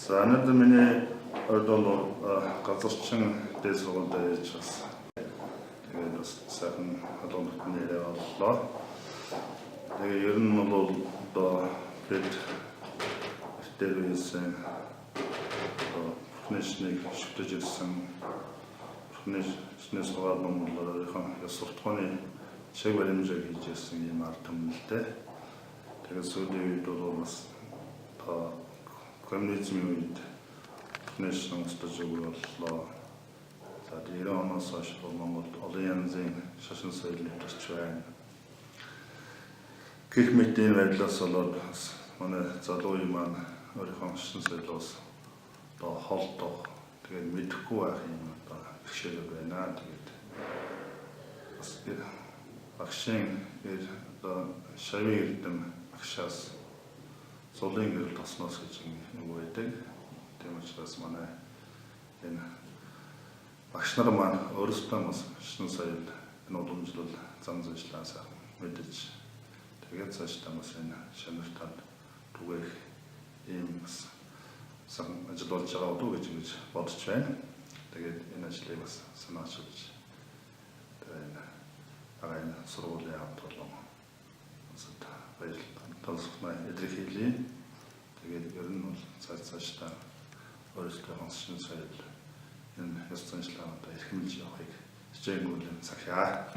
За, өнөөдөр миний хувьд бол газарчин дээд сургуульд ирж бас тэгээд бас сайхан халуун нүтний яриа боллоо. Тэгээ ер нь бол одоо бид дээр байсан одоо Бурхны шнийг шүтэж ирсэн, Бурхны шний сургаал ном бол өөрийнхөө ёс суртахууны чиг баримжааг хийж ирсэн юм ард түмэлтэй. Тэгээд сүүлийн үед бол бас одоо коммунизмын үед Бурхны шин устдаж үгүй боллоо. За, 90 оноос хойш Монголд олон янзын шашин соёл нэвтэрч байна. Гэх мэт энэ байдлаас болоод бас манай залуу үе маань өөрийнхөө шашин соёлоос одоо холдох, тэгээд мэдэхгүй байх юм одоо бэрхшээлүүд байна. Тэгээд бас багшийн одоо шавийн эрдэм багшаас зулын гэрэл тосноос гэж нэг байдаг. Тийм учраас манай энэ багш нар маань өөрсдөө бас шашин соёл, энэ уламжлал зан заншлаа сайхан мэдэж, тэгээд цаашдаа бас энэ шанартанд түгээх ийм бас сайхан ажил болж байгаа болов уу гэж ингэж бодож байна. Тэгээд энэ ажлыг бас санаачилж, тэгээд энэ байгаа энэ сургуулийн хамт олон баярлалаа талсхнаа илэрхийлье. Тэгээд ер нь бол цаашдаа өөрсдийнхөө шашин соёл, энэ ёс заншлаа одоо эрхэмлж явахыг хичээнгүйлэн захиа.